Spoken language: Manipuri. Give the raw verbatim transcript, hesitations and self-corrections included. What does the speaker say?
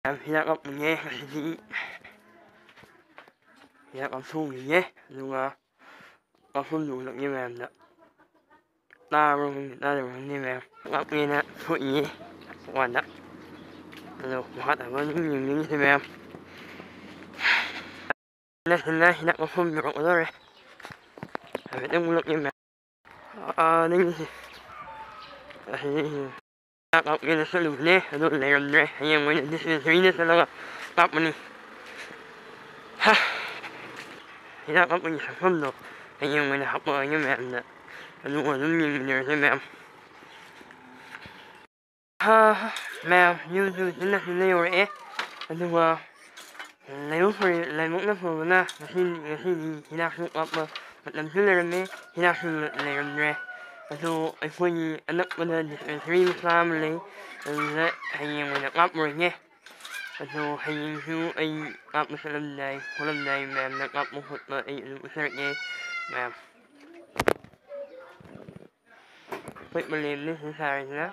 ꯌꯥꯝ ꯍꯤꯗꯥꯛ ꯀꯥꯞꯄꯨꯅꯦ ꯉꯁꯤꯗꯤ꯫ ꯍꯤꯗꯥꯛ ꯀꯥꯞꯊꯣꯛꯎꯈꯤꯒꯦ, ꯑꯗꯨꯒ ꯀꯥꯞꯐꯝꯗꯨ ꯎꯠꯂꯛꯀꯦ ꯃꯌꯥꯝꯗ꯫ ꯇꯥꯕ꯭ꯔꯥ ꯈꯪꯗꯦ, ꯇꯥꯗꯕ꯭ꯔꯥ ꯈꯪꯗꯦ ꯃꯌꯥꯝ꯫ ꯀꯥꯞꯀꯦꯅ ꯊꯣꯛꯏꯌꯦ ꯋꯥꯟꯗ꯫ ꯑꯗꯣ ꯃꯈꯥ ꯇꯥꯕ ꯑꯗꯨꯝ ꯌꯦꯡꯕꯤꯔꯤꯁꯦ ꯃꯌꯥꯝ꯫ ꯁꯤꯅ, ꯁꯤꯅ ꯍꯤꯗꯥꯛ ꯀꯥꯞꯐꯝ ꯌꯧꯔꯛꯀꯗꯧꯔꯦ꯫ ꯍꯥꯏꯐꯦꯠꯇꯪ ꯎꯠꯂꯛꯀꯦ ꯃꯌꯥꯝ꯫ ꯑꯥ, ꯅꯪꯒꯤꯁꯦ꯫ ꯑꯁꯤꯗꯩꯁꯤꯗ ꯍꯤꯗꯥꯛ ꯀꯥꯞꯀꯦꯅ ꯆꯠꯂꯨꯕꯅꯦ, ꯑꯗꯨ ꯂꯩꯔꯝꯗ꯭ꯔꯦ꯫ ꯍꯌꯦꯡ ꯑꯣꯏꯅ ꯗꯤꯁꯄꯦꯟꯁꯔꯤꯗ ꯆꯠꯂꯒ ꯀꯥꯞꯄꯅꯤ꯫ ꯍꯥ! ꯍꯤꯗꯥꯛ ꯀꯥꯞꯄꯒꯤ ꯁꯛꯐꯝꯗꯣ ꯍꯌꯦꯡ ꯑꯣꯏꯅ ꯍꯥꯞꯄꯛꯑꯒꯦ ꯃꯌꯥꯝꯗ꯫ ꯑꯗꯨꯒ ꯑꯗꯨꯝ ꯌꯦꯡꯃꯤꯟꯅꯔꯁꯦ ꯃꯌꯥꯝ꯫ ꯍꯥ, ꯃꯌꯥꯝ, ꯌꯨꯝꯁꯨ ꯁꯤꯅ ꯁꯤꯅ ꯌꯧꯔꯛꯑꯦ꯫ ꯑꯗꯨꯒ ꯂꯥꯏꯕꯛ ꯐꯔꯦ, ꯂꯥꯏꯕꯛꯅ ꯐꯕꯅ ꯉꯁꯤ, ꯉꯁꯤꯗꯤ ꯍꯤꯗꯥꯛꯁꯨ ꯀꯥꯞꯄ ꯃꯇꯝꯁꯨ ꯂꯩꯔꯝꯃꯦ, ꯍꯤꯗꯥꯛꯁꯨ ꯂꯩꯔꯝꯗ꯭ꯔꯦ꯫ ꯑꯗꯣ ꯑꯩꯈꯣꯏꯒꯤ ꯑꯅꯛꯄꯗ ꯗꯤꯁꯄꯦꯟꯁꯔꯤ ꯃꯆꯥ ꯑꯃ ꯂꯩ, ꯑꯗꯨꯗ ꯍꯌꯦꯡ ꯑꯣꯏꯅ ꯀꯥꯞꯄꯨꯔꯒꯦ꯫ ꯑꯗꯣ ꯍꯌꯦꯡꯁꯨ ꯑꯩ ꯀꯥꯞꯄ ꯆꯠꯂꯝꯗꯥꯏ ꯈꯣꯠꯂꯝꯗꯥꯏ ꯃꯌꯥꯝꯅ ꯀꯥꯞꯄ ꯈꯣꯠꯄ ꯑꯩ ꯑꯗꯨꯝ ꯎꯠꯆꯔꯛꯀꯦ ꯃꯌꯥꯝ꯫ ꯑꯩꯈꯣꯏ ꯃꯥꯂꯦꯝꯅꯤ ꯁꯤ ꯁꯥꯔꯤꯁꯤꯅ꯫